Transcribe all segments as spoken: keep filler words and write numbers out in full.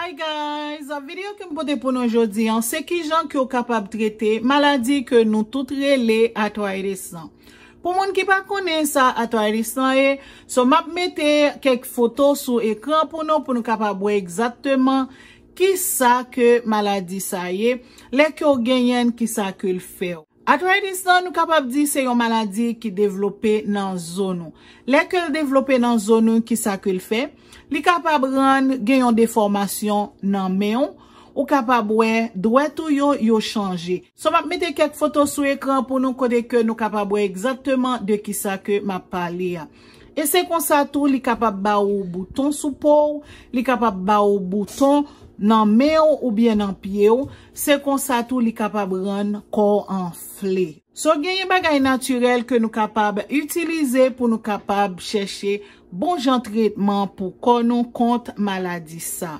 Hi guys, videyo ke m pote pou nou jodi an, se kijan ke w kapab trete maladi ke nou tout rele arthritis lan. Pou moun ki pa konnen sa arthritis lan ye, so m ap mete kèk foto sou ekran pou nou, pou nou kapab wè egzakteman kisa ke maladi sa ye, lè ke w genyen l, kisa ke l fè w. Arthritis lan, nou kapab di se yon maladi ki devlope nan zo nou. Lè ke l devlope nan zo nou, kisa ke l fè? Li kapab rann gen yon defòmasyon nan men w. Ou kapab wè dwèt ou yo, yo chanje. So, m ap mete kèk foto sou ekran pou nou, kote ke nou kapab wè egzakteman de kisa ke m ap pale a. E se konsa tou, li kapab ba ou bouton sou po w, li kapab ba ou bouton nan men w oubyen nan pye w. Se konsa tou, li kapab rann kò w anfle. So, genyen bagay natirèl ke nou kapab itilize pou nou kapab chèche bon jan tretman pou kò nou kont maladi sa.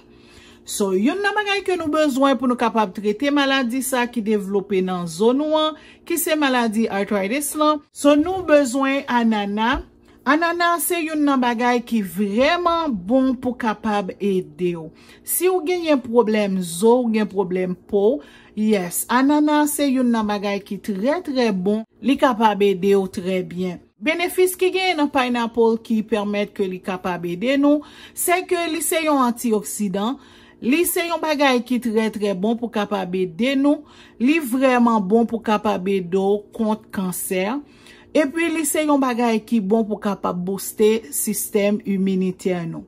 So, youn nan bagay ke nou bezwen pou nou kapab trete maladi sa ki devlope nan zo nou an, ki se maladi arthritis lan. So, nou bezwen anana. Anana se youn nan bagay ki vrèman bon pou kapab ede w. Si w genyen pwoblèm zo, w gen pwoblèm po, yes, anana se youn nan bagay ki trè, trè bon. Li kapab ede w trè byen. Benefis ki genyen nan pineapple ki pèmèt ke li kapab ede nou, se ke li se yon antioksidan. Li se yon bagay ki trè, trè bon pou kapab ede nou. Li vrèman bon pou kapab ede w kont kansè. Epi li se yon bagay ki bon pou kapab booste sistèm iminitè nou.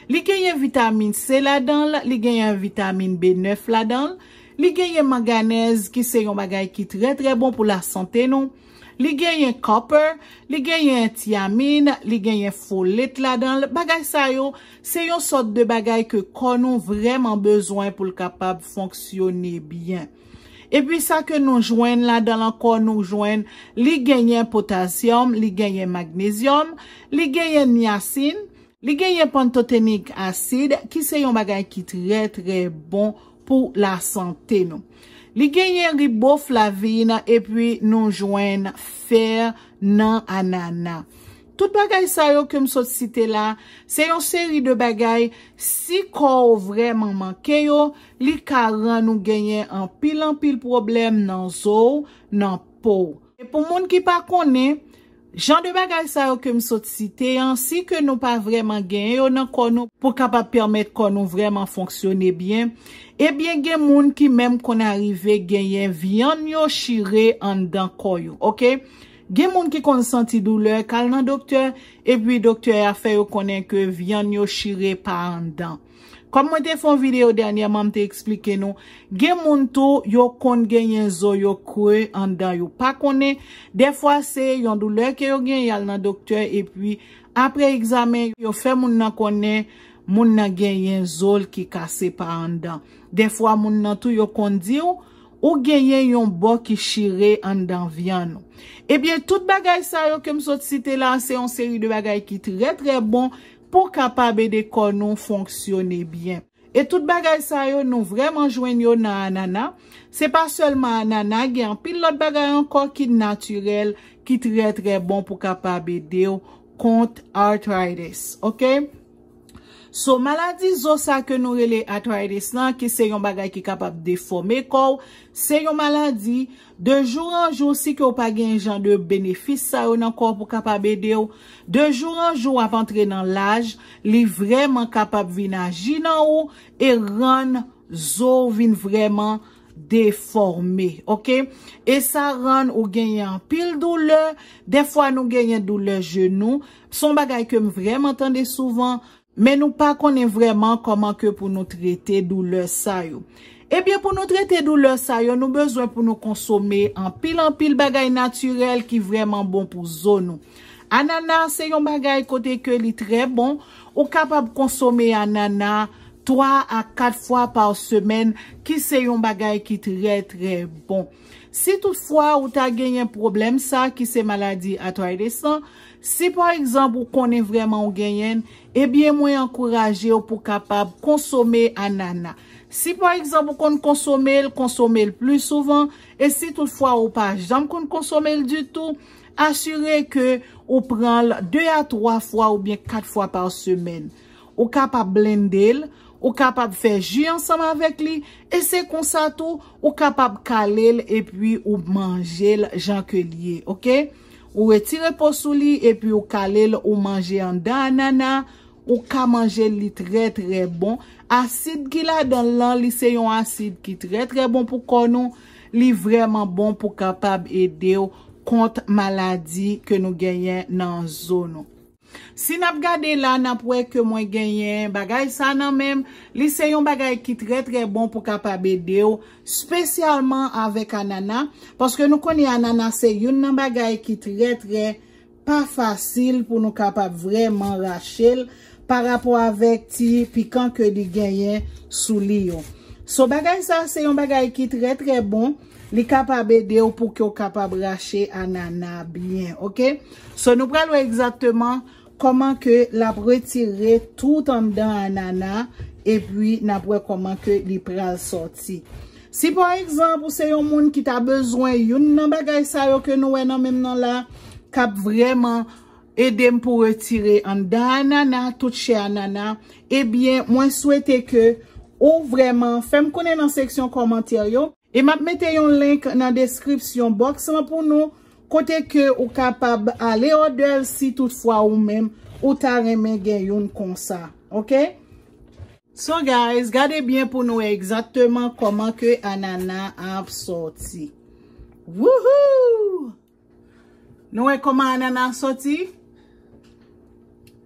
Li genyen vitamin C ladan l, li genyen vitamin B nèf ladan l, li genyen manganèz ki se yon bagay ki trè, trè bon pou lasante nou. Li genyen copper, li genyen thiamine, li genyen folate ladan l. Bagay sa yo, se yon sòt de bagay ke kò nou vrèman bezwen pou l kapab fonksyone byen. Epi sa ke nou jwenn ladan l ankò, nou jwenn li genyen potasyòm, li genyen magnezyòm, li genyen niasin, li genyen pantotenik asid, ki se yon bagay ki trè, trè bon pou lasante nou. Li genyen riboflavin, epi nou jwenn fè nan anana. Tout bagay sa yo ke m sot site la, se yon seri de bagay, si kò w vrèman manke yo, li ka rann ou genyen anpil, anpil pwoblèm nan zo w, nan po w. E pou moun ki pa konnen, jan de bagay sa yo ke m sot site an, si ke nou pa vrèman genyen yo nan kò nou pou kapab pèmèt kò nou vrèman fonksyone byen, ebyen gen moun ki menm konn arive genyen vyann yo chire anndan kò yo, oke? Gen moun ki konn santi doulè, k al nan doktè, epi doktè a fè yo konnen ke vyann yo chire pa anndan. Kòm mwen te fè yon videyo dènyèman, m te eksplike nou, gen moun tou, yo konn genyen zo yo kre anndan, yo pa konnen. Dèfwa, se yon doulè ke yo gen, y al nan doktè, epi apre egzamen, yo fè moun nan konnen moun nan genyen zo l ki kase pa anndan. Dèfwa, moun nan tou, yo konn di w, ou genyen yon bò ki chire anndan vyann ou. Ebyen, tout bagay sa yo ke m sot site la, se yon seri de bagay ki trè, trè bon pou kapab ede kò nou fonksyone byen. E tout bagay sa yo, nou vrèman jwenn yo nan anana. Se pa sèlman anana, gen anpil lòt bagay ankò ki natirèl, ki trè, trè bon pou kapab ede w kont arthritis, oke? So, maladi zo sa ke nou rele arthritis lan, ki se yon bagay ki kapab defòme kò w, se yon maladi, de jou an jou, si ke w pa gen jan de benefis sa yo nan kò w pou kapab ede w, de jou an jou, w ap antre nan laj, li vrèman kapab vin aji nan ou e rann zo w vin vrèman defòme, oke? E sa rann ou genyen anpil doulè, dèfwa nou genyen doulè jenou, se yon bagay ke m vrèman tande souvan, men nou pa konnen vrèman kòman ke pou nou trete doulè sa yo. Ebyen, pou nou trete doulè sa yo, nou bezwen pou nou konsome anpil, anpil bagay natirèl ki vrèman bon pou zo nou. Anana se yon bagay kote ke li trè bon. Ou kapab konsome anana twa a kat fwa pa semèn, ki se yon bagay ki trè, trè bon. Si toutfwa ou ta genyen pwoblèm sa ki se maladi arthritis lan, si pa egzanp ou konnen vrèman ou genyen l, ebyen mwen ankouraje w pou kapab konsome anana. Si pa egzanp ou konn konsome l, konsome l pli souvan, e si toutfwa ou pa janm konn konsome l ditou, asire ke ou pran l de a twa fwa oubyen kat fwa pa semèn. Ou kapab blende l, Ou kapab fè ji ansanm avèk li, e se konsa tou, ou kapab kale l epi ou manje l jan ke l ye, oke? Ou retire po sou li epi ou kale l, ou manje anndan anana, ou ka manje l, li trè, trè bon. Asid ki ladan l lan, li se yon asid ki trè, trè bon pou kò nou. Li vrèman bon pou kapab ede w kont maladi ke nou genyen nan zo nou. Si n ap gade la, n ap wè ke mwen genyen bagay sa nan men m. Li se yon bagay ki trè, trè bon pou kapab ede w, espesyalman avèk anana, paske nou konnen anana se youn nan bagay ki trè, trè pa fasil pou nou kapab vrèman rache l pa rapò avèk ti pikan ke li genyen sou li yo. So, bagay sa se yon bagay ki trè, trè bon. Li kapab ede w pou ke w kapab rache anana byen, oke? So, nou pral wè egzakteman kòman ke l ap retire tout anndan anana, epi n ap wè kòman ke li pral sòti. Si pa egzanp, ou se yon moun ki ta bezwen youn nan bagay sa yo ke nou wè nan men m nan la, k ap vrèman ede m pou retire anndan anana, tout chè anana, ebyen, mwen swete ke ou vrèman fè m konnen nan seksyon kòmantè yo. E m ap mete yon link nan deskripsyon box lan pou nou, kote ke ou kapab ale òdè l si toutfwa ou menm ou ta renmen gen youn konsa. Oke? So guys, gade byen pou nou wè egzakteman kòman ke anana ap sòti. Wouhou! Nou wè kòman anana sòti?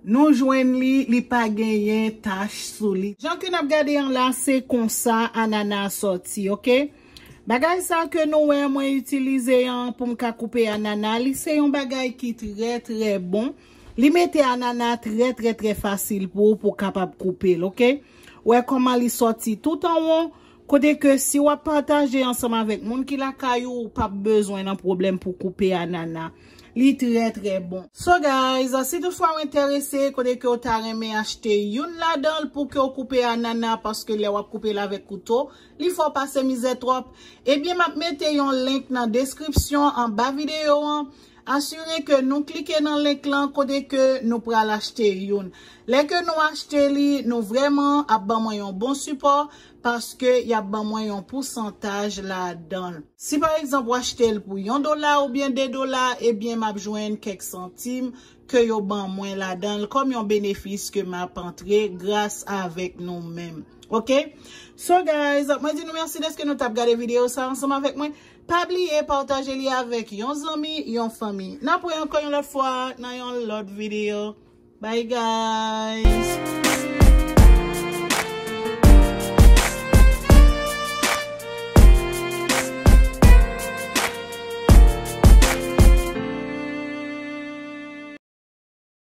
Nou jwenn li, li pa genyen tach sou li. Jan ke n ap gade an la, se konsa anana sòti, oke? Bagay sa ke nou wè mwen itilize an pou m ka koupe anana, li se yon bagay ki trè, trè bon. Li mete anana trè, trè, trè fasil pou ou, pou w kapab koupe l, oke? Wè kòman li sòti tout anwo, kote ke si w ap pataje ansanm avèk moun ki lakay ou, ou p ap bezwen nan pwoblèm pou koupe anana. Li trè, trè bon. So guys, si toutfwa w enterese, kote ke w ta renmen achte youn ladan l pou ke w koupe anana, paske lè w ap koupe l avèk kouto, li fè w pase mizè twòp, ebyen m ap mete yon link nan deskripsyon anba videyo an. Asire ke nou klike nan link lan kote ke nou pral achte youn. Lè ke nou achte li, nou vrèman ap ban mwen yon bon sipò, paske y ap ban mwen yon pousantaj ladan l. Si pa egzanp w achte l pou yon dola oubyen de dola, ebyen m ap jwenn kèk santim ke yo ban mwen ladan l kòm yon benefis ke m ap antre gras avèk nou menm. Oke? So guys, mwen di nou mèsi dèske nou t ap gade videyo sa ansanm avèk mwen. Pa bliye pataje li avèk yon zanmi, yon fanmi. N ap wè ankò yon lòt fwa nan yon lòt videyo. Bye guys!